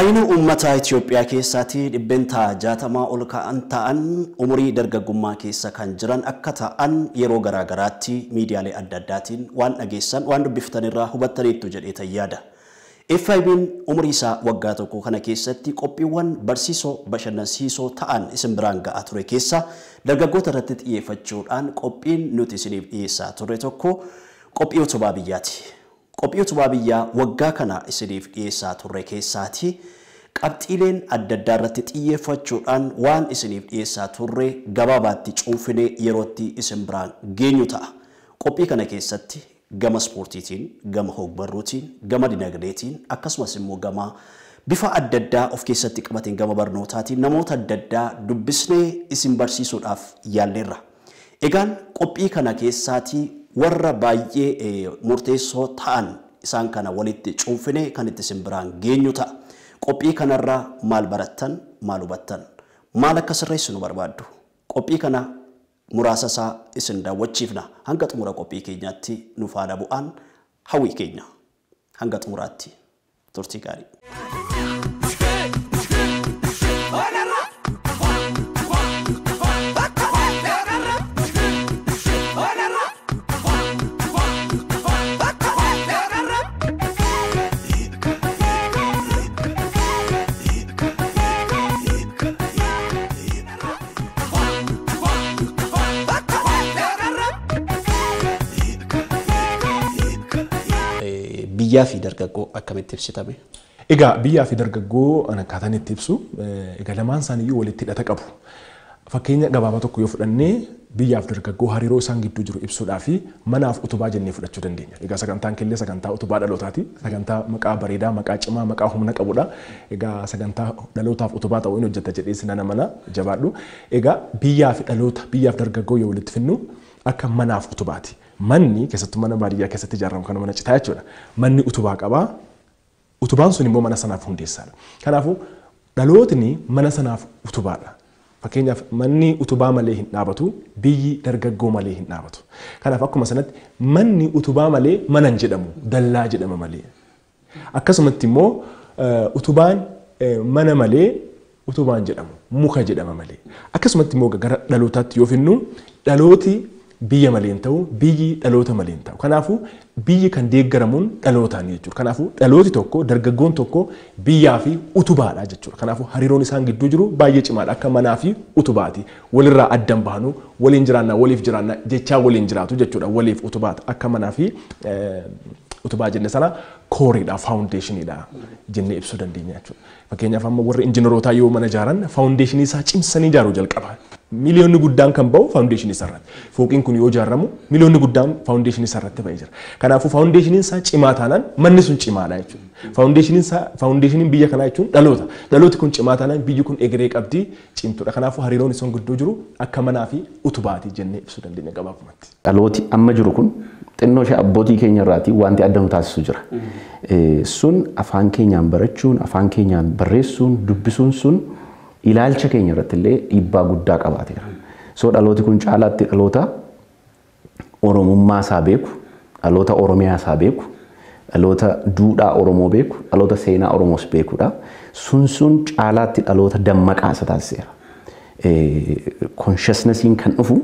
Baay'ina uummata Itoophiyaa keessaatii 60% ol ka'an ta'an umurii dargaggummaa keessa kan jiran akka ta'an yeroo garaagaraatti miidiyaalee adda addaatiin waan dhageessan waan dubbiftan irraa hubattaniittu jedhee yaada. FIB'n umurii isaa waggaa tokko kana keessatti qophiiwwan barsiisoo bashannansiisoo ta'an isin biraan ga'aa ture keessa dargaggoota irratti xiyyeeffachuudhaan qophiin nuti isiniif dhiyeessaa turre tokko qophii utubaa biyyaati. Qophii utubaa biyyaa waggaa kana isiniif dhiyeessaa turre keessaati qabxiileen adda addaa irratti xiyyeeffachuudhaan waan isiniif dhiyeessaa turre gabaabaatti cuunfinee yerootti isin biraan geenyu ta'a. Qophii kana keessatti gama ispoortiitiin, gama hogbarruutiin, gama dinagdeetiin akkasumas immoo gama bifa adda addaa of keessatti qabateen gama barnootaatiin namoota adda addaa dubbisnee isin barsiisuudhaaf yaalleerra. Egaan qophii kana keessaatii warra baay'ee murteessoo ta'an isaan kana walitti cuunfinee kan itti isin biraan geenyu ta'a. Qophii kanarraa maal barattan, maal hubattan, maal akka sirreessinu barbaaddu? Qophii kana muraasa isaa isin daawwachiifna. Hanga xumura qophii keenyaatti nu faana bu'aan hawwii keenya. Hanga xumuraatti turtii gaarii. Biyyaa fi dargaggoo akkamitti ibsitame? Egaa biyyaa fi dargaggoo akkaataan itti ibsu egaa lamaan isaaniiyyuu walitti hidhata qabu. Fakkeenya gabaabaa tokko yoo fudhannee biyyaaf dargaggoo hariiroo isaan gidduu jiru ibsuudhaa fi manaaf utubaa jennee fudhachuu dandeenya. Egaa sagantaan killee sagantaa utubaa dhalootaati. Sagantaa maqaa bareedaa, maqaa cimaa, maqaa humna qabudha. Egaa sagantaa dhalootaaf utubaa ta'uu hin hojjeta jedhee sinan amana jabaadhu. Egaa biyyaa fi dhaloota, biyyaaf dargaggoo yoo walitti finnu akka manaaf utubaati. Manni keessattuu mana baadiyyaa keessatti ijaaramu kan mana citaa jechuudha. Manni utubaa qabaa. Utubaan sun immoo mana sanaaf hundeessaadha. Kanaafuu dhalootni mana sanaaf utubaadha. Fakkeenyaaf manni utubaa malee hin dhaabatu, biyyi dargaggoo malee hin dhaabatu. Kanaaf akkuma sanatti manni utubaa malee mana hin jedhamu, dallaa jedhama malee. Akkasumatti immoo utubaan mana malee utubaan jedhamu, muka jedhama malee. Akkasumatti immoo gara dhalootaatti yoo finnu dhalooti biyya malee hin ta'u, biyyi dhaloota malee hin ta'u. Kanaafuu biyyi kan deeggaramuun dhalootaan jechuudha. Kanaafuu dhalooti tokko, dargaggoon tokko biyyaa fi utubaadha jechuudha. Kanaafuu hariiroon isaan gidduu jiru baay'ee cimaadha. Akka manaa fi utubaati. Walirraa addan bahanu, waliin jiraannaa, waliif jiraannaa jechaa waliin jiraatu jechuudha. Waliif utubaata. Akka manaa fi utubaa jenne sana kooriidha, faawundeeshiniidha jennee ibsuu dandeenya jechuudha. Fakkeenyaaf amma warri injiinarootaa yoo mana ijaaran faawundeeshinii isaa cimsanii ijaaruu jalqaba. Miliyoonni guddaan kan ba'u faawundeeshinii isaa irratti. Fooqiin kun yoo ijaaramu miliyoonni guddaan faawundeeshinii isaa irratti ba'ee jira. Kanaafuu faawundeeshiniin isaa cimaa taanaan manni sun cimaadha jechuudha. Faawundeeshiniin isaa faawundeeshiniin biyya kanaa jechuun dhaloota. Dhalooti kun cimaa taanaan biyyi kun egeree qabdi cimtuudha. Kanaafuu hariiroon isaan gidduu jiru akka manaa fi utubaati jennee ibsuu dandeenya gabaabumatti. Dhalooti amma jiru kun xinnoo ishee abbootii keenya irraatii wanti adda nu taasisu jira. Sun afaan keenyaan barachuun, afaan keenyaan barreessuun, dubbisuun sun ilaalcha keenya irratti illee dhiibbaa guddaa qabaateera. So dhalooti kun caalaatti dhaloota Oromummaa isaa beeku, dhaloota Oromiyaa isaa beeku, dhaloota duudhaa Oromoo beeku, dhaloota seenaa Oromoos beekudha. Sun sun caalaatti dhaloota dammaqaa isa taasiseera. Consciousnessiin kan dhufu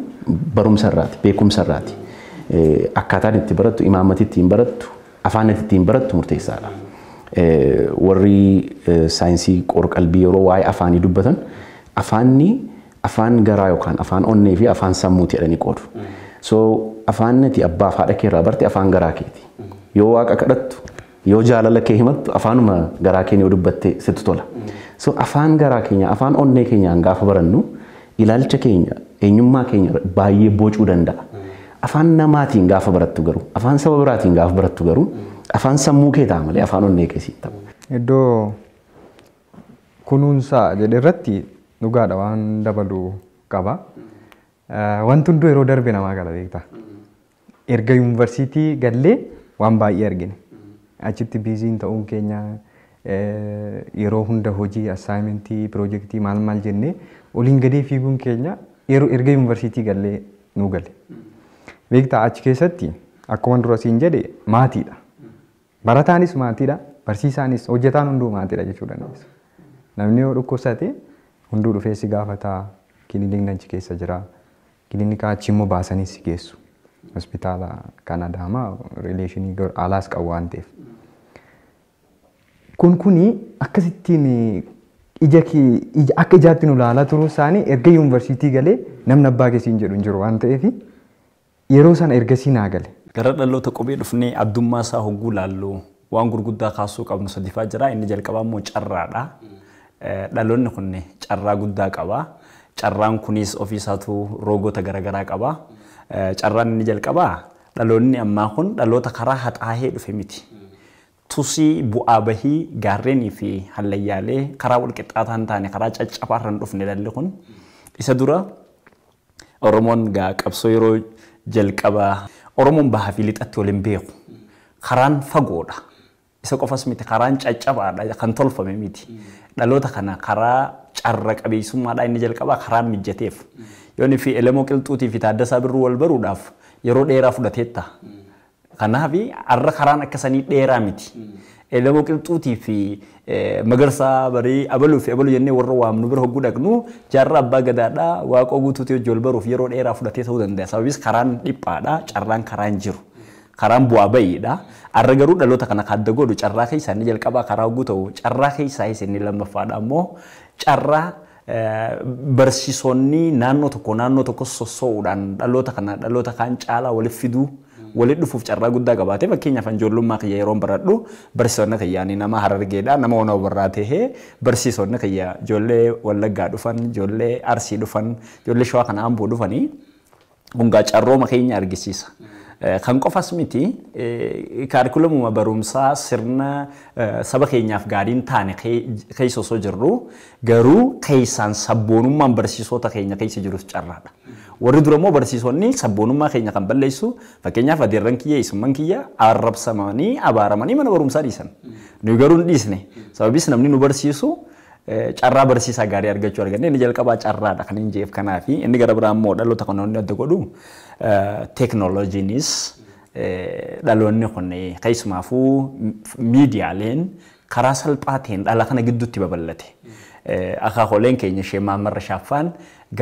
barumsa irraati, beekumsa irraati. Akkaataan itti barattu, imaammati ittiin barattu, afaan ittiin barattu murteessaadha. Warri saayinsii qorqalbii yeroo waa'ee afaanii dubbatan afaanni afaan garaa yookaan afaan onnee fi afaan sammuuti jedhanii qoodu. So afaan ati abbaa fi haadha kee irraa barte afaan garaa keeti. Yoo waaqa kadhattu, yoo jaalala kee himattu afaanuma garaa keenya yoo dubbatte sitti tola. So afaan garaa keenya, afaan onnee keenyaan gaafa barannu ilaalcha keenya, eenyummaa keenya baay'ee bocuu danda'a. Afaan namaatiin gaafa barattu garuu, afaan saba biraatiin gaafa barattu garuu afaan sammuu kee ta'a malee afaan onnee kee sitti ta'a. Iddoo kunuunsaa jedhe irratti dhugaadha waan dabalu qaba. Wanti hunduu yeroo darbe namaa gala beektaa. Erga yuunivarsiitii gallee waan baay'ee argine. Achitti biiziin ta'uun keenya yeroo hunda hojii, assaayimentii, piroojeektii maal maal jennee oliin gadee fiiguun keenya yeroo erga yuunivarsiitii gallee nu gale. Beektaa achi keessatti akkuma dura siin jedhe maatiidha. Barataanis maatiidha, Barsiisaanis hojjetaan hunduu maatiidha jechuu dandeessa. Namni yoo dhukkubsate hunduu dhufee si gaafata. Kilinikni achi keessa jira. Kilinika achi immoo baasanii si geessu. Hospitaala kan Adaamaa rileeshinii alaas qabu waan ta'eef. Kuni akkasittiin ija akka ijaatti nu ilaalaa turuu isaanii erga yuunivarsiitii galee namni abbaa keessiin jedhu hin jiru waan ta'eef yeroo sana ergasii naa gale. Gara dhaloota qubee dhufnee addummaa isaa hogguu laallu waan gurguddaa kaasuu qabnu sadifaa jira. Inni jalqabaa immoo carraadha. Dhaloonni kun carraa guddaa qaba. Carraan kunis ofiisaatu rogoota garaagaraa qaba. Carraan inni jalqabaa dhaloonni ammaa kun dhaloota karaa haxaahee dhufe miti. Tusii bu'aa bahii gaarreenii fi hallayyaalee karaa wal qixxaataa hin taane karaa caccabaa irra hin dhufne dhalli kun. Isa dura Oromoon gaa qabsoo yeroo jalqabaa Oromoon bahaa fi lixatti wal hin beeku. Karaan fagoodha. Isa qofas miti karaan caccabaadha kan tolfame miti. Dhaloota kana karaa carra qabeessummaadha inni jalqabaa karaan mijateef. Yoonni fi Elemoo Qilxuutii fi Taaddasaa Birruu wal baruudhaaf yeroo dheeraa fudhateetta. Kanaaf har'a karaan akkasanii dheeraa miti. Elemoo Qilxuutii fi Magarsaa Barii abaluu fi abaluu jennee warra waamnu bira hogguu dhaqnu jaarraa abbaa gadaadhaa waaqoo guutuutii hojii wal baruuf yeroo dheeraa fudhatee ta'uu danda'a. Sababiis karaan dhiphaadha carraan karaan jiru. Karaan bu'aa bahiidha. Har'a garuu dhaloota kana adda godhu carraa keessaa inni jalqabaa karaa hogguu ta'u carraa keessaa inni lammaffaadha ammoo carraa barsiisonni naannoo tokko sossoo'uudhaan dhaloota kana dhaloota kaan caalaa waliif fiduu walitti dhufuuf carraa guddaa qabaate. Fakkeenyaaf ijoollummaa kiyya yeroon baradhu barsiisonni kiyyaanii nama Harargeedha nama Onoo Barraa tahee barsiisonni kiyya ijoollee Wallaggaa dhufan ijoollee Arsii dhufan ijoollee Shawaa kana Amboo dhufanii hungaa carrooma keenya argisiisa. Kan qofas miti kaarikulamuma barumsaa sirna saba keenyaaf gaariin taane keessa osoo jirru garuu keessaan sabboonummaan barsiisota keenya keessa jirus carraadha. Warri dura immoo barsiisonni sabboonummaa keenya kan balleessu fakkeenyaaf adeerran kiyya isumman kiyya arrabsamanii abaaramanii mana barumsaa dhiisan. Nuyi garuu hin dhiisne. Sababiis namni nu barsiisu carraa barsiisaa gaarii argachuu arganne inni jalqabaa carraadha kan hin jeef kanaafi inni gara biraa immoo dhaloota kana inni adda godhu teeknooloojiinis dhaloonni kun keessumaafuu miidiyaaleen karaa salphaa ta'een dhala kana gidduutti babal'ate. Akaakoleen keenya ishee Maammarra Shaaffaan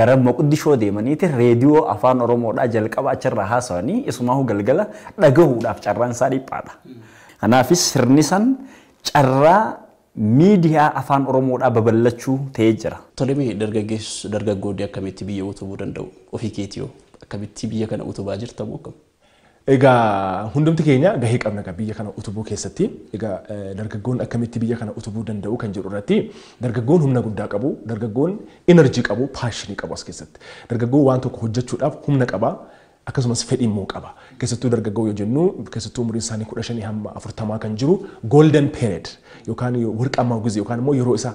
gara Moqdishoo deemaniiti reediyoo afaan Oromoodhaa jalqaba achirraa haasawanii isumaahuu galgala dhagahuudhaaf carraan isaa dhiphaadha. Kanaafis sirni san carraa miidiyaa afaan Oromoodhaa babal'achuu ta'ee jira. Tolemee dargaggeessu dargaggoonni akkamitti biyya utubuu danda'u? Ofii keetii hoo akkamitti biyya kana utubaa jirta moo akkam? Egaa hundumti keenya gahee qabna biyya kana utubuu keessatti. Egaa dargaggoon akkamitti biyya kana utubuu danda'u kan jedhu irratti dargaggoon humna guddaa qabu, dargaggoon enerjii qabu, paashinii qabu as keessatti. Dargaggoon waan tokko hojjechuudhaaf humna qaba. Akkasumas fedhii immoo qaba. Keessattuu dargaggoo yoo jennu keessattuu umriin isaanii 15 hamma 40 kan jiru golden period yookaan warqaammaa gizee yookaan immoo yeroo isaa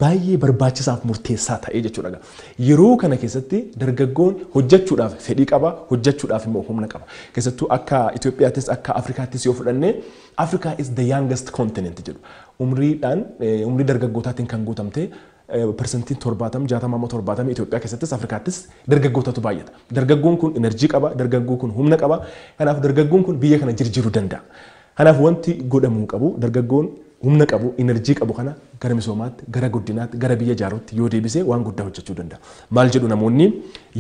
baay'ee barbaachisaaf murteessaa ta'e jechuudha. Yeroo kana keessatti dargaggoon hojjechuudhaaf fedhii qaba, hojjechuudhaaf immoo humna qaba. Keessattuu akka Itoophiyaattis akka Afrikaattis yoo fudhanne Africa is the youngest continent jedhu. Umriidhaan umrii dargaggootaatiin kan guutamte persentiin 70 60 70 Itoophiyaa keessattis Afrikaattis dargaggootatu baay'ata. Dargaggoon kun enerjii qaba, dargaggoon kun humna qaba. Kanaaf dargaggoon kun biyya kana jijjiiruu danda'a. Kanaaf wanti godhamuu qabu dargaggoon humna qabu, enerjii qabu kana gara misoomaatti, gara guddinaatti, gara biyya ijaaruutti yoo deebisee waan guddaa hojjechuu danda'a. Maal jedhu namoonni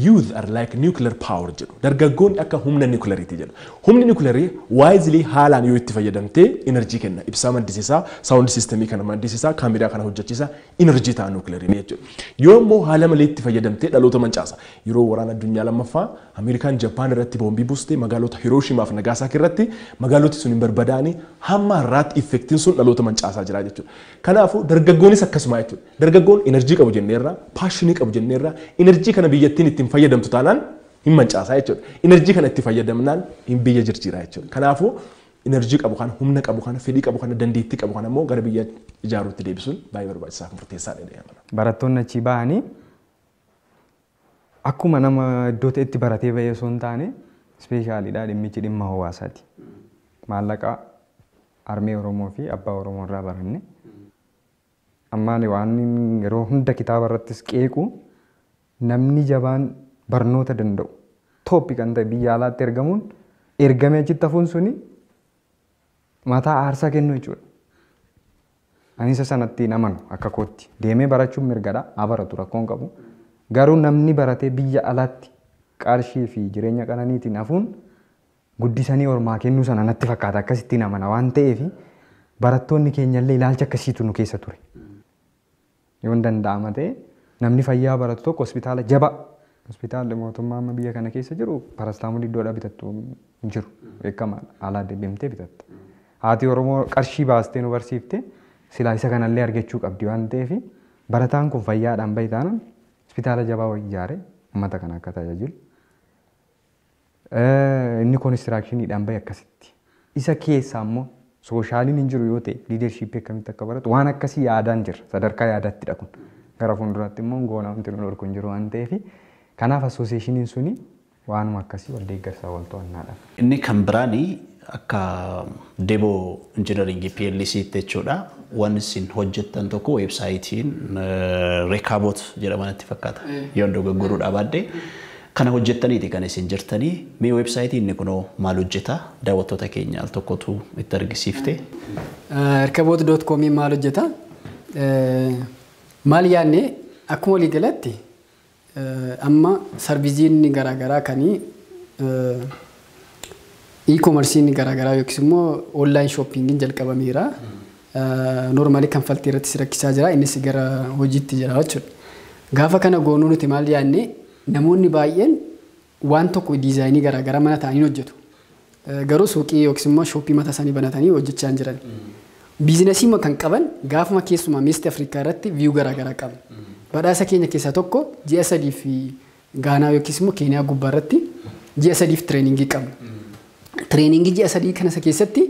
youth are like nuclear power jedhu. Dargaggoon akka humna nucleariiti jedhu. Humni nuclearii wisely haalaan yoo itti fayyadamtee enerjii kenna. Ibsaa maddisiisaa, sound systemii kana maddisiisaa, kaameraa kana hojjechiisaa, enerjii ta'a nucleariin jechuudha. Yoo immoo haala malee itti fayyadamtee dhaloota mancaasa. Yeroo waraana addunyaa lammaffaa Ameerikaan Jappaan irratti boombii buustee magaalota Hirooshimaa fi Nagaasaaki irratti magaaloti sun hin barbadaa'anii hamma har'aatti effektiin sun dhaloota mancaasaa jira jechuudha. Kanaafuu dargaggoonis akkasuma jechuudha. Dargaggoon enerjii qabu jenneerra, paashinii qabu jenneerra, enerjii kana biyyattiin ittiin fayyadamtu taanaan hin mancaasaa jechuudha. Enerjii kana itti fayyadamnaan hin biyya jijjiira jechuudha. Kanaafuu enerjii qabu kana, humna qabu kana, fedhii qabu kana, dandeettii qabu kana immoo gara biyya ijaaruutti deebisuun baay'ee barbaachisaa fi murteessaadha jedhee amana. Barattoonni achii bahanii akkuma nama iddoo ta'etti baratee bahee osoo hin taane ispeeshaaliidha dhimmichi dhimma hawaasaati. Maallaqa armee Oromoo fi abbaa Oromoo irraa baranne. Ammaan waan yeroo hunda kitaaba irrattis qeequ namni jabaan barnoota danda'u tooppi kan ta'e biyya alaatti ergamuun ergamee achitti hafuun suni mataa aarsaa kennu jechuudha. Ani isa sanatti hin amanu akka kootti. Deemee barachuun mirgadha. Haa baratu rakkoon qabu. Garuu namni baratee biyya alaatti qarshii fi jireenya qananiitiin hafuun guddisanii ormaa kennuu sana natti fakkaata akkasittiin amana waan ta'eef barattoonni keenyallee ilaalcha akkasiitu nu keessa ture. Yoo hin danda'ama ta'e namni fayyaa baratu tokko hospitaala jabaa hospitaalli mootummaa amma biyya kana keessa jiru paracetamol iddoodhaa bitattu hin jiru beekamaadha alaa deemtee bitatta. Haati Oromoo qarshii baastee nu barsiifte silaa isa kanallee argachuu qabdi waan ta'eef barataan kun fayyaadhaan bahe taanaan hospitaala jabaa wayii ijaaree uummata kana akka tajaajilu. Inni koonistiraakshiniidhaan bahe akkasitti. Isa keessa immoo sooshaaliin hin jiru yoo ta'e liidarshiippii akkamitti akka baratu waan akkasii yaadaan jira sadarkaa yaadaattidha kun. Gara fuulduraatti immoo goona wanti nu dhorku hin jiru waan ta'eef kanaaf asooseeshiniin suni waanuma akkasii wal deeggarsaa wal to'annaadha. Inni kan biraani akka Deboo Injiinaringii PLC jechuudha. Waan isin hojjettan tokko weebsaayitiin Rekaabot jedhama natti fakkaata. Yoon dogoggoruudhaa baadhee kana hojjettaniiti kan isin jirtanii. Mee weebsaayitiin inni kunoo maal hojjeta? Daawwattoota keenya al tokkotu itti argisiifte. Rekaabot.com maal hojjeta? Maal yaadne akkuma walii galatti amma sarviiziin garaagaraa kanii e-commerce'n garaagaraa yookiis immoo online shoppingin jalqabameera. Normaalii kanfaltii irratti rakkisaa jira innis gara hojiitti jira jechuudha. Gaafa kana goonuu nuti maal yaadne namoonni baay'een waan tokko diizaayinii garaagaraa mana ta'anii hojjetu. Garuu suuqii yookiis immoo shooppii mataa isaanii banatanii hojjechaa hin jiran. Biizinasii kan qaban gaafuma keessumaa Meest Afrikaa irratti viyuu garaagaraa qaban. Badhaasa keenya keessaa tokko ji'a 3 fi Gaanaa yookiis immoo Keeniyaa gubbaa irratti ji'a 3 tireeningii qabna. Tireeningii ji'a 3 kana keessatti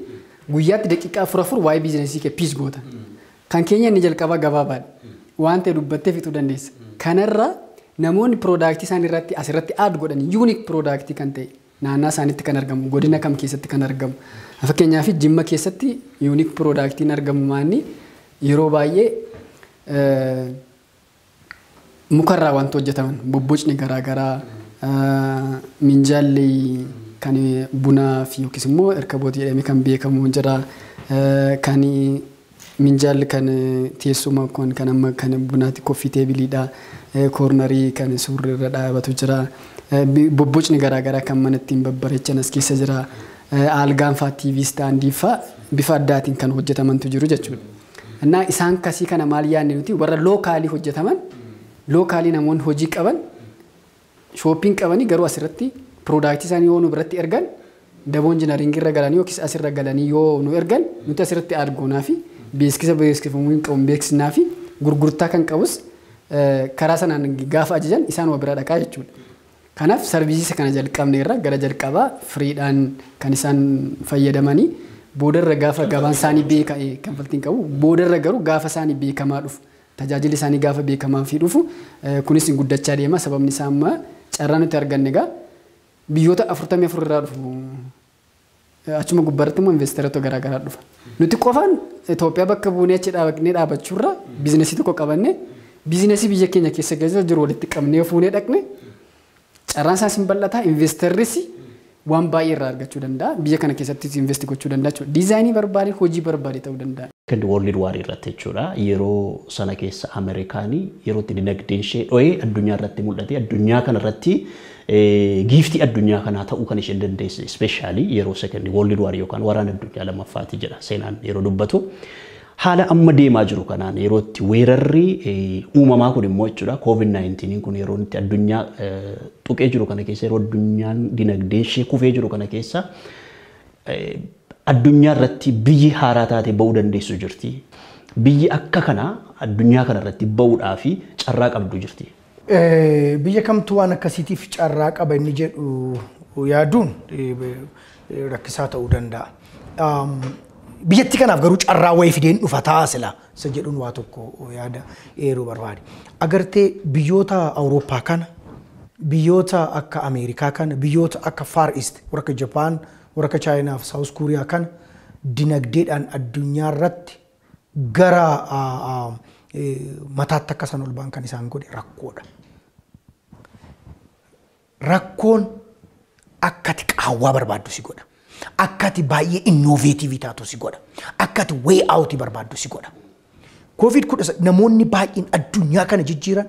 guyyaatti daqiiqaa 4 waa'ee biizinasii kee piis goota. Kan keenya inni jalqabaa gabaabaadha. Waan ta'e dubbattee fixuu dandeessa. Kanarra namoonni piroodaaktii isaan irratti asirratti aad godhan yuunik piroodaaktii kan ta'e naannaa isaaniitti kan argamu godina kam keessatti kan argamu. Fakkeenyaaf Jimma keessatti yuunik piroodaaktiin argamu maanni yeroo baay'ee mukarraa wanti hojjetaman bobbocni garaagaraa minjaalli kan bunaa fi yookiis immoo erkaboot jedhamee kan beekamu jira. Kan minjaalli kan teessuma kun kan amma kan bunaatti koffii teebiliidha. Koornarii kan suurri irra dhaabatu jira. Bobbocni garaagaraa kan mana ittiin babbareechan as keessa jira. Algaan fa'aa TV istaandii fa'aa bifa addaatiin kan hojjetamantu jiru jechuudha. Innaa isaan kasii kana maal yaadne nuti warra lookaalii hojjetaman lookaalii namoonni hojii qaban shooppiin qabanii garuu asirratti piroodaaktii isaanii yoo nu biratti ergan Daboo Injiinaringii irra galanii yookiis asirra galanii yoo nu ergan nuti asirratti argoonaa fi beeksisa beeksifamuu hin qabu beeksisnaa fi gurgurtaa kan qabus karaa sanaan gaafa ajajan isaan bira dhaqaa jechuudha. Kanaaf sarviisii kana jalqabne irra gara jalqabaa firiidhaan kan isaan fayyadamanii boodarra gaafa gabaan isaanii beeka kanfaltiin qabu boodarra garuu gaafa isaanii beekamaa dhufu tajaajilli isaanii gaafa beekamaa fi dhufu kunis guddachaa deema sababni isaa amma carraa nuti arganne egaa biyyoota 44 irraa dhufu achuma gubbaarratti immoo investeerota garaagaraa dhufa. Nuti qofaan Itoophiyaa bakka buunee achi dhaabannee dhaabachuurra biizinasii tokko qabannee biizinasii biyya keenya keessa jiru walitti qabnee fuunee dhaqne carraan isaas hin bal'ata investeerris waan baay'ee irraa argachuu danda'a biyya kana keessattis investi gochuu danda'a jechuudha. Diizaayinii barbaade hojii barbaade ta'uu danda'a. Second World War irratti jechuudha. Yeroo sana keessa Ameerikaanii yeroo itti dinagdeen ishee dho'ee addunyaa irratti mul'ate addunyaa kana irratti giiftii addunyaa kanaa ta'uu kan isheen dandeesse especially yeroo Second World War yookaan waraana addunyaa lammaffaati jedha seenaan yeroo dubbatu. Haala amma deemaa jiru kanaan yeroo itti weerarri uumamaa kun immoo jechuudha COVID-19 kun yeroo itti addunyaa tuqee jiru kana keessa yeroo addunyaan dinagdeen ishee kufee jiru kana keessa addunyaa irratti biyyi haaraa taate ba'uu dandeessu jirti. Biyyi akka kanaa addunyaa kana irratti ba'uudhaa fi carraa qabdu jirti. Biyya kamtu waan akkasiitiif carraa qaba inni jedhu yaaduun rakkisaa ta'uu danda'a. Biyyatti kanaaf garuu carraa wayii fideen dhufa ta'a sila isa jedhuun waa tokko yaada eeruu barbaade. Agartee biyyoota Awurooppaa kana, biyyoota akka Ameerikaa kana, biyyoota akka Far East, warra akka Japan, warra akka Chaayinaa fi Saawus Kuuriyaa kana dinagdeedhaan addunyaa irratti gara mataatti akka isaan ol ba'an kan isaan godhe rakkoodha. Rakkoon akka ati qaawwaa barbaaddu si godha. Akka ati baay'ee innoveetiivii taatu si godha. Akka ati way out barbaaddu si godha. Covid 19 namoonni baay'een addunyaa kana jijjiiran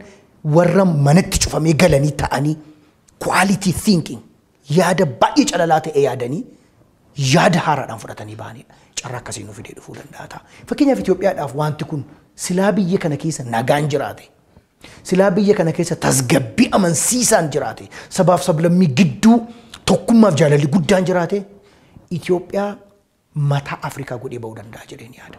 warra manatti cufamee galanii ta'anii quality thinking yaada baay'ee calalaa ta'e yaadanii yaada haaraadhaan fudhatanii bahanidha. Carraa akkasii nu fidee dhufuu danda'a ta'a. Fakkeenyaaf Itoophiyaadhaaf wanti kun silaa biyya kana keessa nagaan jiraate, silaa biyya kana keessa tasgabbii amansiisaan jiraate, sabaaf sablammii gidduu tokkummaaf jaalalli guddaan jiraate, Itoophiyaa mataa Afrikaa godhee ba'uu danda'a jedheen yaada.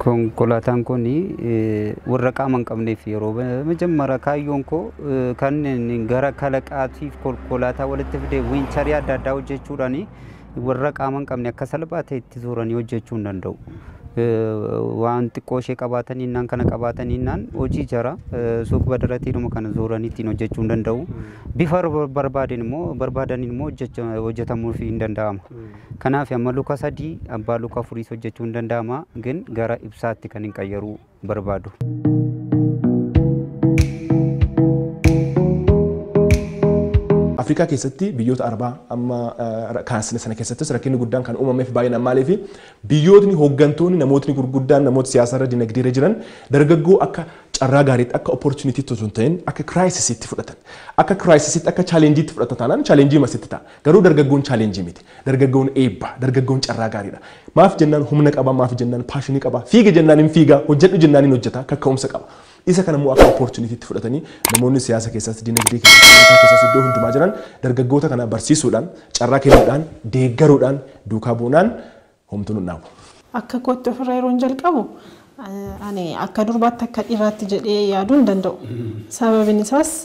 Konkolaataan kun warra qaama hin qabneef yeroo መጀመሪያ kaayyoon koo kan gara kalaqaatiif konkolaataa walitti fidee wiincharii adda addaa hojjechuudhaan warra qaama hin qabne akka salphaa ta'e itti zooranii hojjechuu hin danda'u. Waan xiqqoo ishee qabaatanii naan kana qabaatanii naan hojii jara suuq badaratiidhuma kana zooranii ittiin hojjechuu hin danda'u. Bifa barbaadeen immoo barbaadaniin immoo hojjetamuuf hin danda'ama. Kanaaf amma luka 3 abbaa luka 4 hojjechuu hin danda'ama ግን gara ibsaatti kan hin qayyaruu barbaadu. Afrikaa keessatti biyyoota Arabaa amma kaasne sana keessattis rakkinni guddaan kan uumameef baay'inaan maaliif biyyootni hooggantoonni namootni gurguddaan namoota siyaasarra dinagdeerra jiran dargaggoo akka carraa gaariitti akka opportunity osoo hin ta'in akka crisisitti fudhatan. Akka crisisitti akka challengeetti fudhatan taanaan challenge masitti ta'a. Garuu dargaggoon challenge miti. Dargaggoon eebba, dargaggoon carraa gaariidha. Maaf jennaan humna qaba, maaf jennaan passionii qaba, fiiga jennaan hin fiiga, hojjedhu jennaan hin hojjeta, kaka'umsa qaba. Isa kana immoo akka opportunity fudhatanii namoonni siyaasa keessatti, dinagdee keessatti, amantaa keessatti iddoo hundumaa jiran dargaggoota kana barsiisuudhaan, carraa kennuudhaan, deeggaruudhaan, duukaa bu'uudhaan homtuu nu dhaabu. Akka kootti ofirra yeroon jalqabu ani akka durbaatti akka dhiiraatti jedhee yaaduu hin danda'u. Sababni isaas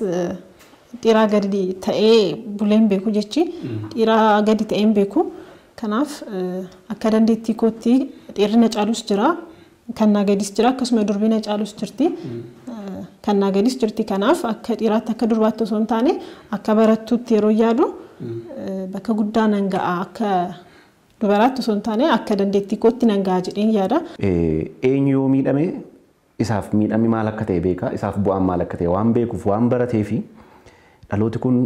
dhiiraa gadi ta'ee buleen beeku jechi dhiiraa gadi ta'ee hin beeku. Kanaaf akka dandeettii kootti dhiirri na caalus jira. Kan naa gadis jira akkasuma durbi na caalus jirti. Kan naa gadis jirti kanaaf akka dhiiraatti akka durbaatti osoo hin taane akka barattuutti yeroo yaadu bakka guddaa nan ga'a akka dubaraatti osoo hin taane akka dandeettii kootti nan ga'a jedheen yaada. Eenyu yoo miidhame isaaf miidhamni maal akka ta'e beeka isaaf bu'aan maal akka ta'e waan beekuuf waan baratee fi dhalooti kun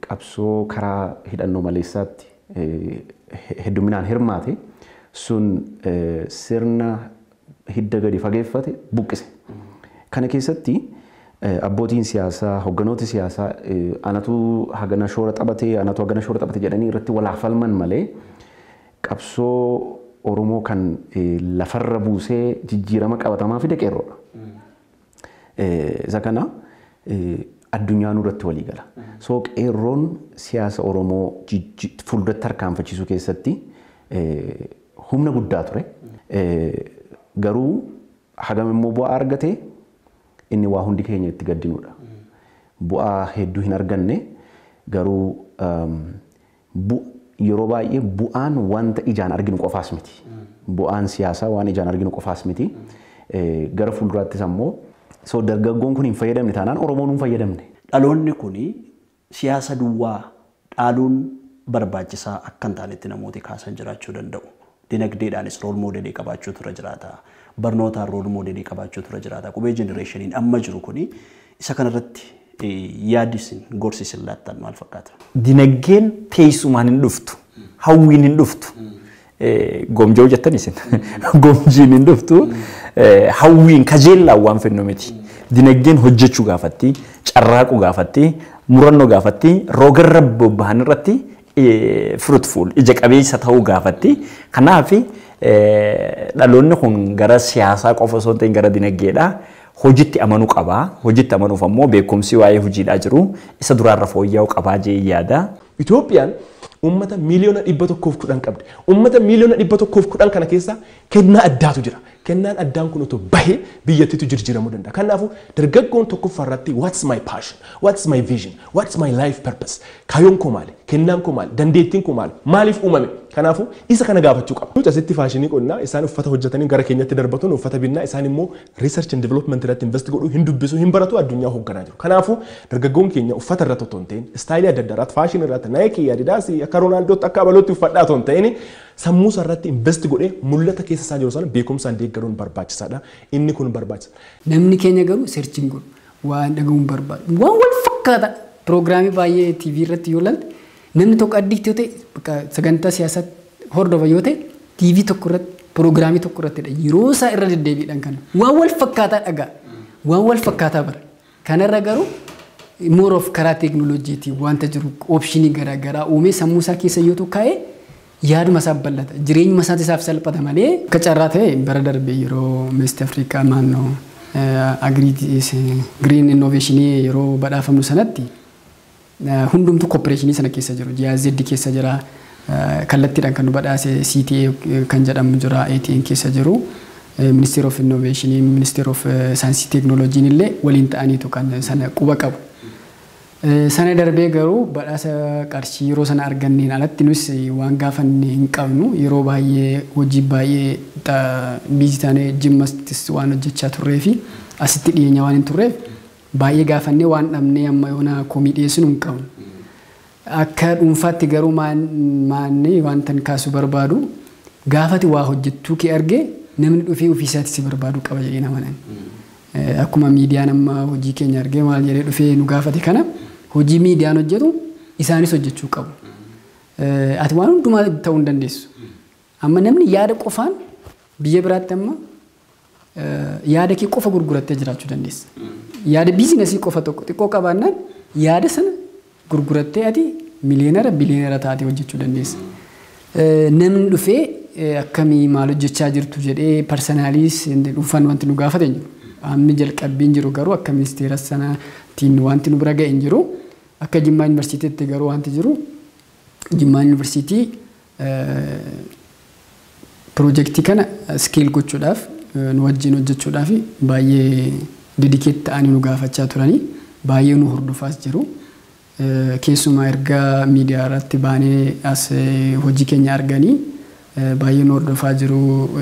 qabsoo karaa hidhannoo maleessaatti hedduminaan hirmaate sun sirna hidda gadi fageeffate buqqise. Kana keessatti abbootiin siyaasaa, hogganooti siyaasaa anatu hagana shoora taphate, anatu hagana shoora taphate jedhanii irratti walaa falman malee qabsoo Oromoo kan lafarra buusee jijjiirama qabatamaa fide qeerroodha. Isa kana addunyaan irratti walii gala. So qeerroon siyaasa Oromoo fuulduratti tarkaanfachiisuu keessatti humna guddaa ture. Garuu hagam immoo bu'aa argate inni waa hundi keenya itti gaddinudha. Bu'aa hedduu hin arganne garuu yeroo baay'ee bu'aan wanta ijaan arginu qofaas miti. Bu'aan siyaasaa waan ijaan arginu qofaas miti. Gara fuulduraattis ammoo so dargaggoon kun hin fayyadamne taanaan Oromoon hin fayyadamne. Dhaloonni kun siyaasa duwwaa dhaaluun barbaachisaa akka hin taanetti namooti kaasan jiraachuu danda'u. Dinagdeedhaanis rool moodelii qabaachuu tura jiraata. Barnootaan rool moodelii qabaachuu tura jiraata. Qubee jenereeshiniin amma jiru kuni isa kanarratti yaadisin gorsisin laattan maal fakkaata? Dinagdeen teessumaan hin dhuftu. Hawwiin hin dhuftu. Gomjoo jettan isin. Gomjiin hin dhuftu. Hawwiin kajeellaan waan fennu miti. Dinagdeen hojjechuu gaafatti, carraaquu gaafatti, murannoo gaafatti, rogarra bobbahan irratti fruitful ija qabeessa ta'uu gaafatti. Kanaaf dhaloonni kun gara siyaasaa qofa osoo hin ta'in gara dinagdeedha. Hojiitti amanuu qaba. Hojiitti amanuuf ammoo beekumsi waa'ee hojiidhaa jiru isa duraarra fooyya'uu qabaa jee yaada. Itoophiyaan uummata miiliyoona 110 qabdi. Uummata miiliyoona 110 kana keessa kennaa addaatu jira. Kennaan addaan kun otoo bahee biyyattiitu jijjiiramuu danda'a. Kanaafuu dargaggoon tokkoffaa irratti what's my passion? What's my vision? What's my life purpose? Kaayyoon koo maali? Kennaan koo maali? Dandeettiin koo maali? Maaliif uumame? Kanaafuu isa kana gaafachuu qaba. Nuti asitti faashinii qonnaa isaan uffata hojjetanii gara keenyatti darbatuun uffata binnaa isaan immoo research and development irratti invest godhuu hin dubbisu hin baratu addunyaa hoogganaa jiru. Kanaafuu dargaggoon keenya uffata irratti otoo hin ta'in istaayilii adda addaa irratti faashinii irratti Nike, Adidas akka Roonaaldootti akka abalootti uffadhaa otoo hin ta'in sammuu isaa irratti invest godhee mul'ata keessa isaa jiru sana beekumsaan deeggaruun barbaachisaadha. Inni kun barbaachisa. Namni keenya garuu searching godhu waan dhaga'uun barbaadu. Waan wal fakkaata piroogiraamii baay'ee TV irratti yoo ilaalte namni tokko addiitti yoo ta'e sagantaa siyaasaa hordofa yoo ta'e TV tokko irratti piroogiraamii tokko irrattidha. Yeroo isaa irra deddeebiidhaan kana waan wal fakkaataa dhagaa waan wal fakkaataa bara. Kanarra garuu more of karaa teekinooloojiitiin wanta jiru oopshinii garaagaraa uumee sammuu isaa keessa yoo kaa'e yaaduma isaa bal'ata. Jireenyuma isaati isaaf salphata malee akka carraa ta'e bara darbe yeroo West Africa naannoo Green Innovation yeroo badhaafamnu sanatti hundumtuu kooppareeshinii sana keessa jiru. GIZ keessa jira. Kallattiidhaan kan nu badhaase CTA kan jedhamu jira. ATN keessa jiru. Ministry of Innovation, Ministry of Science Technology illee waliin ta'aniitu kan sana quba qabu. Sana darbee garuu badhaasa qarshii yeroo sana arganneen alatti nus waan gaafanne hin qabnu yeroo baay'ee hojii baay'ee biizii taanee Jimmattis waan hojjechaa turree fi asitti dhiyeenya waan hin turreef baay'ee gaafannee waan dhabnee amma yoona komii dhiyeessinu hin qabnu. Akka dhuunfaatti garuu maanni wanta kaasuu barbaadu gaafati waa hojjechuu kee argee namni dhufee ofiisaatti si barbaadu qaba jedhee nama nani. Akkuma miidiyaan amma hojii keenya argee maal jedhee dhufee nu gaafate kana hojii miidiyaan hojjetu isaanis hojjechuu qabu. Ati waan hundumaa ta'uu hin dandeessu. Amma namni yaada qofaan biyya biraatti amma yaada kee qofa gurgurattee jiraachuu dandeessa. Yaada biizinasii qofa tokko xiqqoo qabaannaan yaada sana gurgurattee ati miliyeenara biliyeenara taatee hojjechuu dandeessa. Namni dhufee akkamii maal hojjechaa jirtu jedhee parsonaaliis dhuunfaan wanti nu gaafate hin jiru. Amni jalqabbiin jiru garuu akka ministeera sanaatiin wanti nu bira ga'e hin jiru. Akka Jimmaa Yuunivarsiitiitti garuu wanti jiru Jimmaa Yuunivarsiitii piroojeektii kana skiil gochuudhaaf nu wajjin hojjechuudhaaf baay'ee dedikeet ta'anii nu gaafachaa turanii baay'ee nu hordofaas jiru. Keessumaa erga miidiyaa irratti baanee as hojii keenya arganii baay'ee nu hordofaa jiru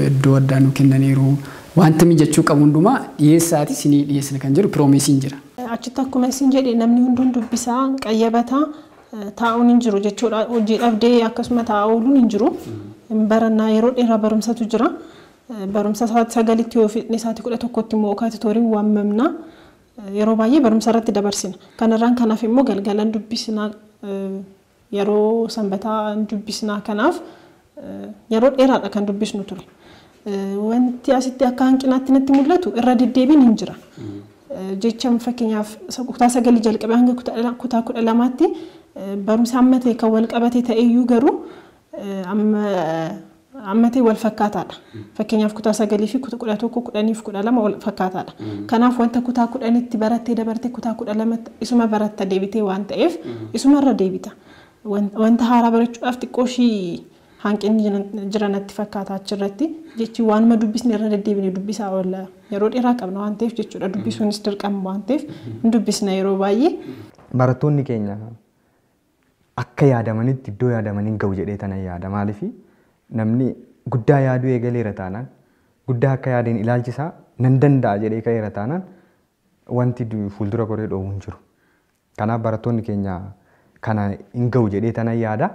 iddoo addaa nu kennaniiru. Wanta mijachuu qabu hundumaa dhiyeessaati isinii dhiyeessina kan jedhu piroomeesiin jira. Achitti akkuma isin jedhe namni hunduun dubbisaa qayyabataa taa'uun hin jiru jechuudha. Hojii dhabdee akkasuma taa'aa ooluun hin jiru. Barannaa yeroo dheeraa barumsatu jira. Barumsa sa'aatii 9tti yoo fixne sa'aatii 11tti immoo okaati torii waamamna. Yeroo baay'ee barumsa irratti dabarsina. Kanarraan kanaaf immoo galgalan dubbisna yeroo sanbataa dubbisna kanaaf yeroo dheeraadha kan dubbisnu ture. Wanti asitti akka hanqinaatti natti mul'atu irra deddeebiin hin jira. Jecha fakkeenyaaf kutaa 9 jalqabee hanga kutaa 12tti barumsa amma ta'e kan wal qabate ta'eyyuu garuu amma ta'e wal fakkaataadha. Fakkeenyaaf kutaa 9 fi kutaa 11, 10 fi 12 wal fakkaataadha. Kanaaf wanta kutaa 10tti barattee dabartee kutaa 12tti isuma baratta deebitee waan ta'eef isuma irra deebita. Wanta haaraa barachuudhaaf xiqqoo ishii hanqinni jira natti fakkaata achirratti jechi waanuma dubbisne irra deddeebine dubbisaa oolla yeroo dheeraa qabna waan ta'eef jechuudha dubbisuunis dirqama waan ta'eef hin dubbisna yeroo baay'ee. Barattoonni keenya akka yaadamanitti iddoo yaadamaniin ga'u jedhee tanan yaada maaliif namni guddaa yaaduu eegaleera taanaan guddaa akka yaadeen ilaalchisaa nan danda'a jedhee ka'eera taanaan wanti fuuldura koree dhoowwu hin jiru. Kanaaf barattoonni keenya kana hin ga'u jedhee tanan yaada.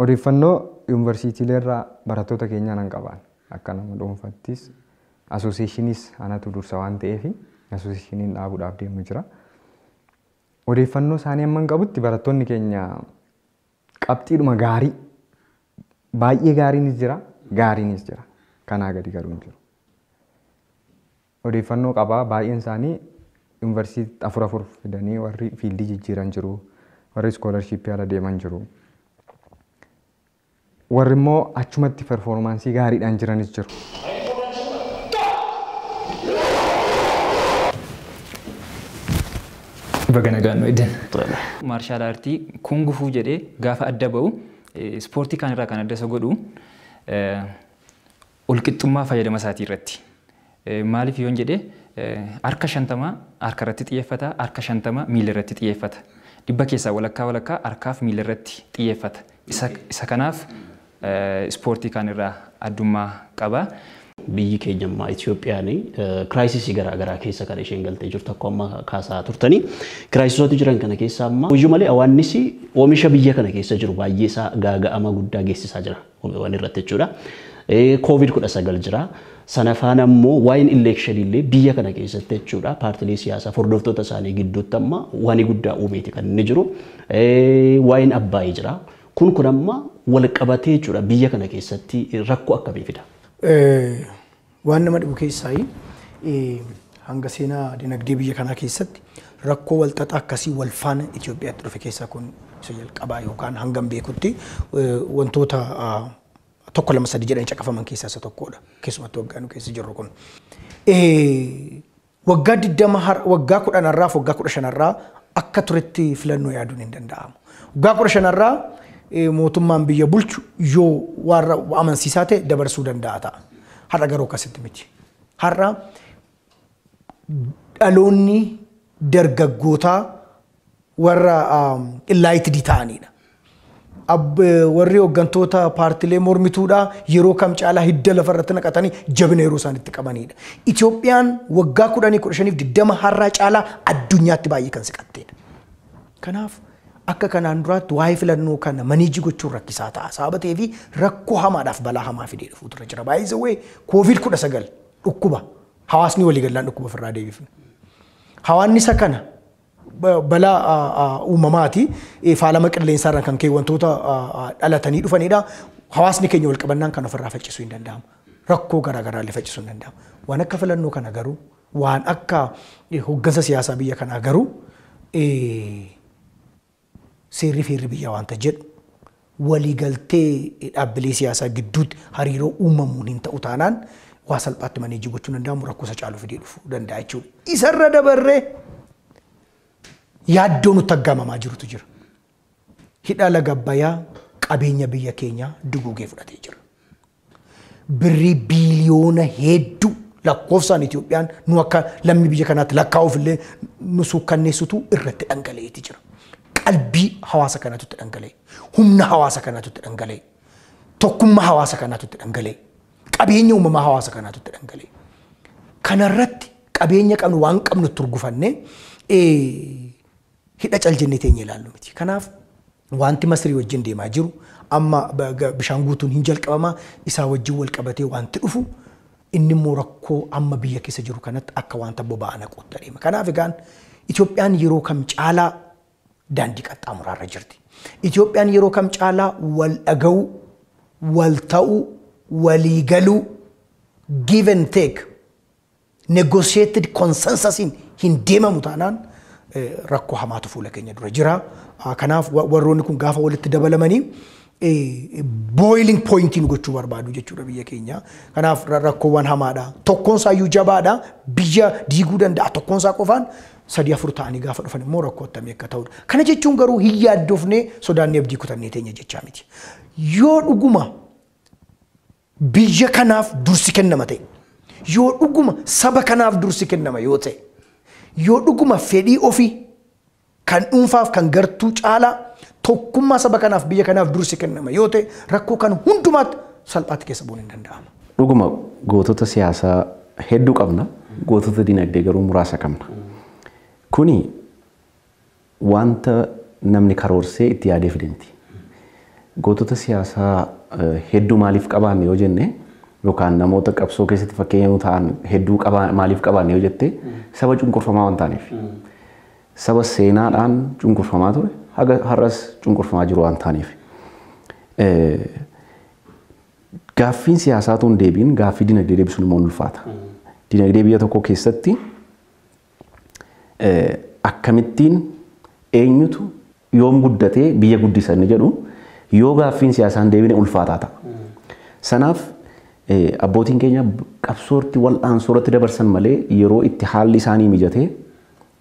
Odeeffannoo yuunivarsiitiilee irraa barattoota keenyaa nan qaban akka nama dhuunfattis asooseeshiniis anatu dursa waan ta'eef asooseeshiniin dhaabuudhaaf deemu jira. Odeeffannoo isaanii hamma hin qabutti barattoonni keenya qabxiidhuma gaarii baay'ee gaariinis jira gaariinis jira kanaa gadi garuu hin jiru. Odeeffannoo qabaa baay'een isaanii yuunivarsiitii 4 fidanii warri fiildii jijjiiran jiru warri iskoolarshiippii ala deeman jiru. Warri immoo achumatti performaansii gaariidhaan jiranis jiru. Baga nagaan nu eeddan. Maarshaal aartii kungufuu jedhee gaafa adda ba'u ispoortii kaan irraa kan adda isa godhu Walqixxummaa fayyadama isaatii irratti. Maaliif yoon jedhee harka 50 harka irratti xiyyeeffata, harka 50 miila irratti xiyyeeffata. 100 keessaa walakkaa walakkaa harkaaf miila irratti xiyyeeffata. Isa kanaaf ispoortii kaan irraa addummaa qaba. Biyyi keenya ammaa Itoophiyaan kiraayisisii garaa garaa keessa kan isheen galtee jirtu akkuma amma kaasaa turtanii. Kiraayisisoota jiran kana keessa amma hojii malee hawaannisi oomisha biyya kana keessa jiru baay'ee isaa gaaga'ama guddaa geessisaa jira waan irratti jechuudha. Covid-19 jira. Sana faana immoo waa'een elekshinii illee biyya kana keessatti jechuudha paartilee siyaasaa hordoftoota isaanii gidduutti amma waan guddaa uumeeti kan inni jiru. Waa'een Abbaayii jira. Kun amma wal qabatee jechuudha biyya kana keessatti rakkoo akkamii fida? Waan nama dhibu keessaa hanga seenaa dinagdee biyya kanaa keessatti rakkoo walxaxaa akkasii wal faana Itoophiyaatti dhufe keessaa kun isa jalqabaa yookaan hangam beekutti wantoota 1 2 3 jedhanii caqafaman keessaa isa tokkodha. Keessumattuu waggaa nu keessa jirru kun. Waggaa 20 waggaa 10 irraa fi waggaa 15 irraa akka turetti filannoo yaaduun hin danda'amu. Waggaa 15 irraa mootummaan biyya bulchu yoo warra amansiisaa ta'e dabarsuu danda'a ta'a. Har'a garuu akkasitti miti. Har'a dhaloonni dargaggootaa warra enlightened ta'anidha. Warri hooggantoota paartilee mormituudha yeroo kam caalaa hidda lafarratti naqatanii jabina yeroo isaan itti qabanidha. Itoophiyaan waggaa 10, 15, 20 har'aa caalaa addunyaatti baay'ee kan siqattedha. Kanaaf akka kanaan duraatti waa'ee filannoo kana maniijii gochuun rakkisaa ta'a. Sababa ta'eef rakkoo hamaadhaaf balaa hamaa fidee dhufuutu irra jira. Baay'ee zawwee Covid-19 dhukkuba hawaasni waliigalaan dhukkuba ofirraa deebifne. Hawaanni isa kana balaa uumamaati faalama qilleensaarraan kan ka'e wantoota dhalatanii dhufanidha. Hawaasni keenya wal qabannaan kan ofirraa faccisuu hin danda'amu. Rakkoo garaagaraa illee faccisuu hin danda'amu. Waan akka filannoo kana garuu waan akka hooggansa siyaasaa biyya kanaa garuu seerri feerri biyyaa waanta jedhu waliigaltee dhaabbilee siyaasaa gidduutti hariiroo uumamuun hin ta'u taanaan waa salphaatti maneejii gochuu danda'amu rakkoo isa caalu fidee dhufuu danda'a jechuudha. Isarra dabarree yaaddoo nutti aggaamamaa jirutu jira. Hidha laga Abbayyaa qabeenya biyya keenyaa duguugee fudhatee jira. Birrii biiliyoona hedduu lakkoofsaan Itoophiyaan nu akka lammii biyya kanaatti lakkaa'uuf illee nu suukkanneessitu irratti dhangala'eeti jira. Qalbii hawaasa kanaatu itti dhangala'e. Humna hawaasa kanaatu itti dhangala'e. Tokkummaa hawaasa kanaatu itti dhangala'e. Qabeenya uumamaa hawaasa kanaatu itti dhangala'e. Kanarratti qabeenya qabnu waan qabnu itti urgufannee hidha cal jennee teenyee ilaallu miti. Kanaaf wanti Masrii wajjin deemaa jiru amma bishaan guutuun hin jalqabamaa isaa wajjin wal qabatee wanti dhufu inni immoo rakkoo amma biyya keessa jiru kanatti akka wanta boba'aa naquutti adeema. Kanaaf egaan Itoophiyaan yeroo kam caalaa daandii qaxxaamuraarra jirti. Itoophiyaan yeroo kam caalaa wal dhaga'uu, wal ta'uu, walii galuu, give and take, negotiated consensusiin hin deemamu taanaan rakkoo hamaatu fuula keenya dura jira. Kanaaf warroonni kun gaafa walitti dabalamanii boiling pointiin gochuu barbaadu jechuudha biyya keenya. Kanaaf rakkoowwan hamaadha. Tokkoon isaayyuu jabaadha. Biyya diiguu danda'a. Tokkoon isaa qofaan 3 4 ta'anii gaafa dhufan immoo rakkoo attamii akka ta'udha. Kana jechuun garuu hin yaaddofnee sodaannee abdii kutannee teenya jechaa miti. Yoo dhuguma biyya kanaaf dursi kennama ta'e, yoo dhuguma saba kanaaf dursi kennama yoo ta'e, yoo dhuguma fedhii ofii kan dhuunfaaf kan gartuu caalaa tokkummaa saba kanaaf biyya kanaaf dursi kennama yoo ta'e rakkoo kan hundumaatti salphaatti keessa bu'uun hin danda'amu. Dhuguma gootota siyaasaa hedduu qabna, gootota dinagdee garuu muraasa qabna. Kuni wanta namni karoorsee itti yaadee fide miti. Gootota siyaasaa hedduu maaliif qabaanne yoo jenne yookaan namoota qabsoo keessatti fakkeenya ta'an hedduu maaliif qabaanne yoo jette saba cunqurfamaa waan ta'aniif. Saba seenaadhaan cunqurfamaa ture haga har'as cunqurfamaa jiru waan ta'aniif. Gaaffiin siyaasaa tun deebiin gaaffii dinagdee deebisuun immoo ulfaata. Dinagdee biyya tokkoo keessatti akkamittiin eenyutu yoom guddatee biyya guddisa inni jedhu yoo gaaffiin siyaasaa hin deebine ulfaataa ta'a. Sanaaf abbootiin keenya qabsoorti wal'aansoo irratti dabarsan malee yeroo itti haalli isaanii mijatee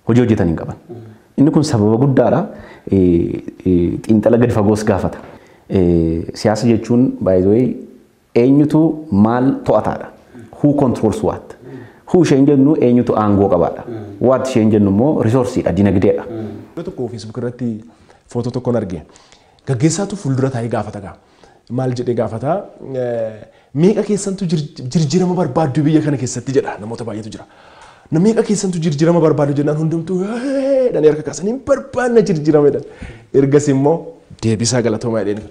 hojii hojjetan hin qaban. Inni kun sababa guddaadha. Xiinxala gadi fagoos gaafata. Siyaasa jechuun baay'ee Eenyutu maal to'ataadha? Who controls what? Who isheen jennu eenyutu aangoo qabaadha. What isheen jennu immoo riisorsiidha, dinagdeedha. Yeroo tokko Facebook irratti footoo tokkoon arge. Gaggeessaatu fuuldura taa'ee gaafata gaa. Maal jedhee gaafata? Meeqa keessantu jirjirama barbaaddu biyya kana keessatti jedha namoota baay'eetu jira. Meeqa keessantu jirjirama barbaadu jennaan hundumtuu jedhanii harka kaasanii hin barbaanna jirjirama jedhan. Ergas immoo deebisaa galatoomaa jedheen.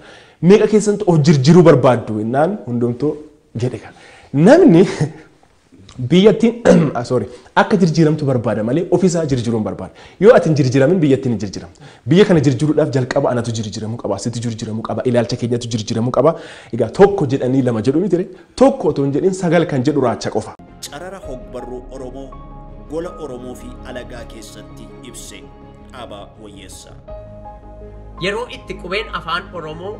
Meeqa keessantu of jirjiruu barbaaddu jennaan hundumtuu jedhe kana. Namni biyyattiin sorry akka jirjiramtu barbaada malee ofiisaa jirjiruu hin barbaada. Yoo ati hin jirjiramin biyyattiin hin jirjiramtu. Biyya kana jirjiruudhaaf jalqaba anatu jirjiramuu qaba, situ jirjiramuu qaba, ilaalcha keenyatu jirjiramuu qaba. Egaa tokko jedhanii lama jedhu miti tokko otoo hin jedhin 9 kan jedhu raacha qofa. Carara hogbarruu Oromoo gola Oromoo fi alagaa keessatti ibse Dhaabaa Wayyeessaa. Yeroo itti qubeen afaan Oromoo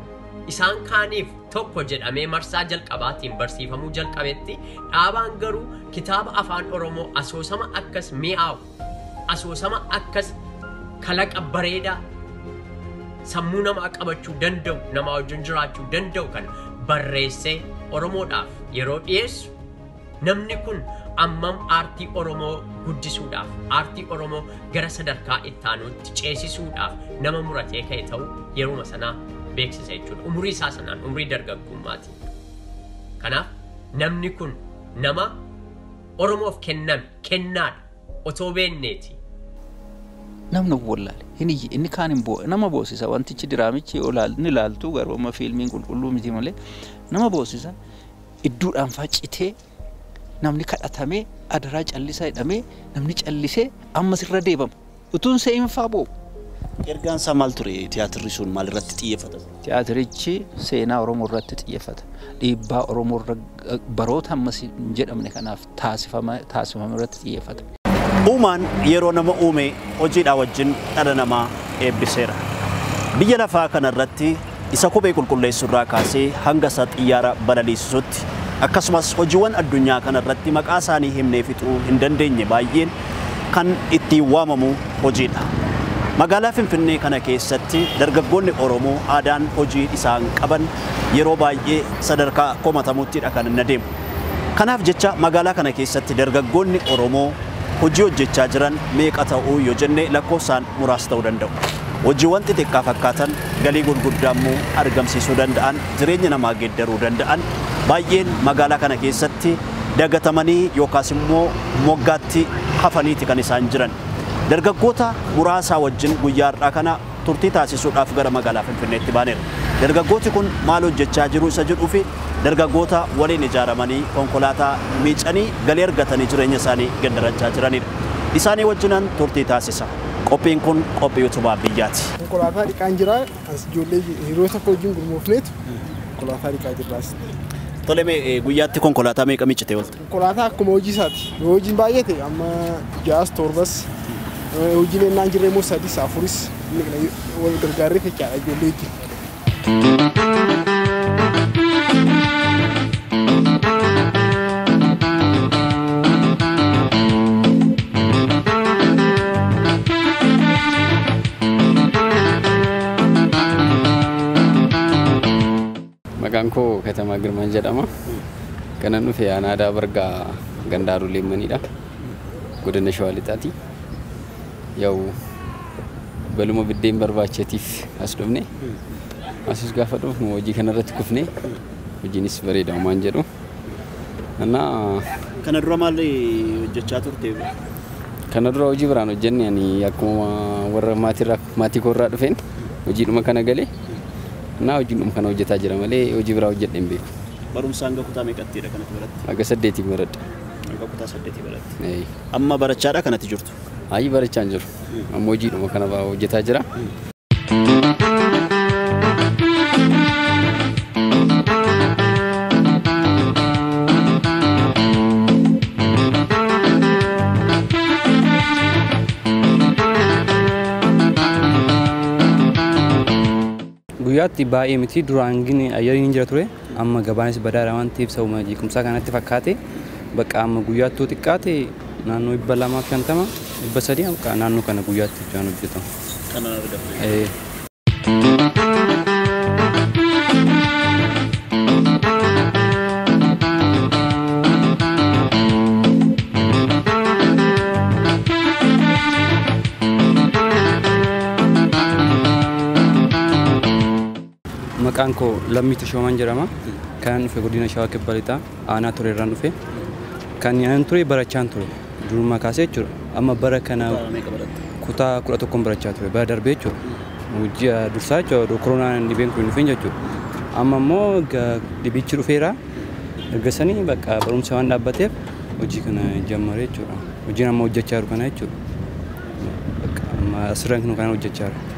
isaan kaaniif tokko jedhamee marsaa jalqabaatiin barsiifamuu jalqabetti dhaabaan garuu kitaaba afaan Oromoo asoosama akkas mi'aawu, asoosama akkas kalaqa bareedaa sammuu namaa qabachuu danda'u, namaa wajjin jiraachuu danda'u kana barreessee Oromoodhaaf yeroo dhiyeessu namni kun ammam aartii Oromoo guddisuudhaaf, aartii Oromoo gara sadarkaa itti aanutti ceesisuudhaaf nama muratee ka'e ta'uu yeruma sanaa beeksisa jechuudha. Umurii isaa sanaan, umurii dargaggummaatiin. Kanaaf namni kun nama Oromoof kenname, kennaadha, otoo beekneeti. Namni of wallaale hin iyyi, inni kaan hin boo'e, nama boosisa wantichi diraamichi ni ilaaltu garuu amma fiilmiin qulqulluu miti malee nama boosisa idduudhaan faccitee namni kadhatamee adaraa callisaa jedhamee namni callisee ammas irra deebama. Utuun se'in faa boo'u. Ergaan isaa maal ture? Tiyaatirri sun maal irratti xiyyeeffata? Tiyaatirichi seenaa Oromoo irratti xiyyeeffata. Dhiibbaa Oromoo irra baroota ammas hin jedhamne kanaaf taasifame irratti xiyyeeffata. Uumaan yeroo nama uume hojiidhaa wajjin dhala namaa eebbiseera. Biyya lafaa kanarratti isa kophee qulqulleessu irraa kaasee hanga isa xiyyaara balaliisisutti akkasumas hojiiwwan addunyaa kanarratti maqaa isaanii himnee fixuu hin dandeenye baay'een kan ittiin waamamu hojiidha. Magaalaa Finfinnee kana keessatti dargaggoonni Oromoo aadaan hojii isaan qaban yeroo baay'ee sadarkaa komatamuuttidha kan inni adeemu. Kanaaf jecha magaalaa kana keessatti dargaggoonni Oromoo hojii hojjechaa jiran meeqa ta'uu yoo jenne lakkoofsaan muraasa ta'uu danda'u. Hojiiwwan xixiqqaa fakkaatan galii gurguddaa immoo argamsiisuu danda'an, jireenya namaa geeddaruu danda'an baay'een magaalaa kana keessatti dagatamanii yookaas immoo moggaatti hafaniiti kan isaan jiran. Dargaggoota muraasaa wajjin guyyaa har'aa kana turtii taasisuudhaaf gara magaalaa Finfinneetti baaneera. Dargaggooti kun maal hojjechaa jiru isa jedhuu fi dargaggoota waliin ijaaramanii konkolaataa miicanii galii argatanii jireenya isaanii gaddarachaa jiranidha. Isaanii wajjinan turtii taasisa. Qophiin kun qophii utubaa biyyaati. Konkolaataa dhiqaan jira. As ijoollee hiriyoota koo wajjin gurmoofneetu konkolaataa dhiqaa jirra. Tole mee guyyaatti konkolaataa meeqa miiccitee oolte? Konkolaataa akkuma hojii isaati. Yoo hojiin baay'ate amma 6 7 hojiin ennaan jirre immoo 3 4 wal gargaarree jechaadha ijoollee wajjin. Maqaan koo Katamaa Girmaan jedhama. Kanan dhufe aanaa Aadaa Bargaa Gandaaruu Leemmanidha. Godina Shawaa Lixaati. Yaa'u baluma biddeen barbaachaatiif as dhufne. Asis gaafa dhufnu hojii kanarratti kufne. Hojiinis bareeda waan jedhu. Kana dura maal hojjechaa turte? Kana dura hojii biraan hojjenne ani akkuma warra maatii koorraa dhufeen hojiidhuma kana galee. Na hojiidhuma kana hojjetaa jira malee hojii biraa hojjedhe hin beeku. Barumsa hanga kutaa meeqattiidha kanatti baratte? Hanga 8 baradhe. Hanga kutaa 8 baratte. Amma barachaadha kanatti jirtu? Ayi barachaa hin jiru. Amma hojiidhuma kana hojjetaa jira. Guyyaatti baay'ee miti duraan gini ayyariin hin jira ture amma gabaanis badaadha waan ta'eef sababa jeequmsaa kanatti fakkaate bakka amma guyyaattuu xiqqaate naannoo 250 300 akka naannoo kana guyyaatti hojjaan hojjetamu. Kanaan argamu. Maqaan koo Lammii Tashoomaan jedhama. Kan dhufe godina Shawaa Kibba Lixaa aanaa ture irraan dhufe. Kan ani ture barachaan ture durumaa kaasee jechuudha. Amma bara kana kutaa 11 barachaa ture bara darbee jechuudha. Ji'a dursaa jechuudha koronaan dhibeen kun hin dhufin jechuudha. Amma immoo dhibichi dhufeera. Erga sanii bakka barumsa waan dhaabbateef hojii kana ጀመረ jechuudha. Hojiin amma hojjechaa jiru kana jechuudha. Bakka amma asirraan kana hojjechaa jiru.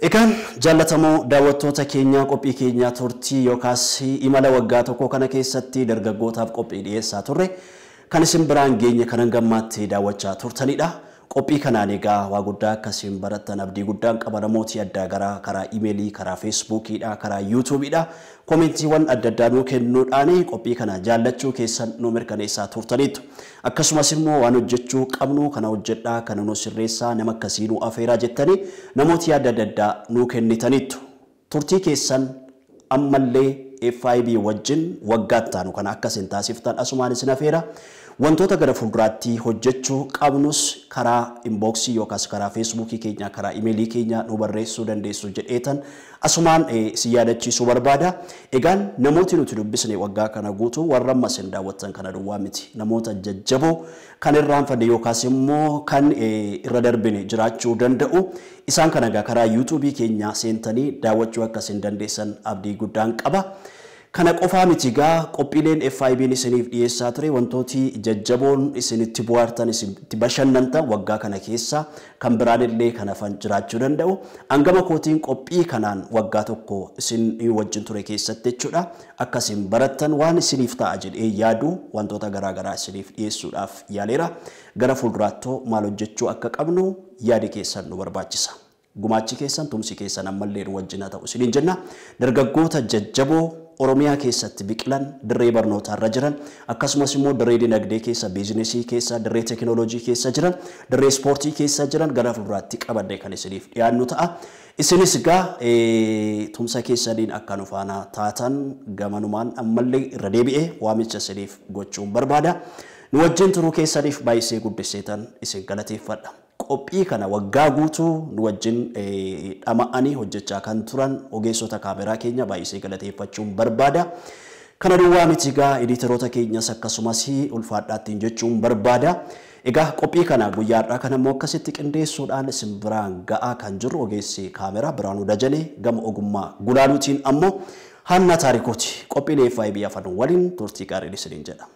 Egaan jaallatamoo daawwattoota keenya qophii keenya turtii yookaas imala waggaa tokko kana keessatti dargaggootaaf qophii dhiyeessaa turre kan isin biraan geenye kanan gammaatti daawwachaa turtanidha. Qophii kanaan egaa waa guddaa akkasiin barattan abdii guddaan qaba. Namooti adda garaa karaa imeelii, karaa feesbuukiidha, karaa yuutuubiidha koomentiiwwan adda addaa nuu kennuudhaan qophii kana jaallachuu keessan nu mirkaneessaa turtaniitu. Akkasumas immoo waan hojjechuu qabnu kana hojjedhaa, kana nu sirreessaa, nama akkasii nu afeeraa jettanii namooti yaada adda addaa nuu kennitaniitu. Turtii keessan ammallee FIB wajjin waggaa itti kana akkasiin taasiftan asumaan isin afeera. Wantoota gara fuulduraatti hojjechuu qabnus karaa inboksii yookaas karaa feesbuukii keenya, karaa imeelii keenya nu barreessuu dandeessu jedheetan asumaan si yaadachiisuu barbaada. Egaan namooti nuti dubbisne waggaa kana guutuu warra amma isin daawwattan kana duwwaa miti. Namoota jajjaboo kan irraanfanne yookaas immoo kan irra darbine jiraachuu danda'u. Isaan kana egaa karaa yuutuubii keenya seentanii daawwachuu akka isin dandeessan abdii guddaan qaba. Kana qofaa miti egaa qophiileen FIB'n isiniif dhiyeessaa ture wantooti jajjaboon isinitti bohaartan, isinitti bashannantan waggaa kana keessa kan biraan illee kan hafan jiraachuu danda'u. Hangama kootiin qophii kanaan waggaa tokko isin wajjin ture keessatti jechuudha. Akka isin barattan waan isiniif ta'a jedhee yaadu wantoota garaagaraa isiniif dhiyeessuudhaaf yaaleera. Gara fuulduraattoo maal hojjechuu akka qabnu yaadi keessan nu barbaachisa. Gumaachi keessan, tumsi keessan ammallee nu wajjin haa ta'u isiniin jenna. Dargaggoota jajjaboo Oromiyaa keessatti biqilan, dirree barnootaa irra jiran, akkasumas immoo dirree dinagdee keessa, biizinesii keessa, dirree teekinooloojii keessa jiran, dirree ispoortii keessa jiran gara fuulduraatti qabannee kan isiniif dhiyaannu ta'a. Isinis egaa tumsa keessaniin akka nu faana taatan gamanumaan ammallee irra deebi'ee waamicha isiniif gochuun barbaada. Nu wajjin turuu keessaniif baay'isee guddiseetan isin galateeffadha. Qophii kana waggaa guutuu nu wajjin dhama'anii hojjechaa kan turan ogeessota kaameraa keenya baay'isee galateeffachuun barbaada. Kana duwwaa miti egaa editeroota keenyas akkasumas ulfaadhaattiin jechuun barbaada. Egaa qophii kana guyyaa har'aa kana immoo akkasitti qindeessuudhaan isin biraan ga'aa kan jirru ogeessi kaameraa Biraanuu Dajanee, gama ogummaa gulaaluutiin ammoo Haannaa Taarikuuti. Qophiilee FIB afaan waliin turtii gaariin isiniin jedha.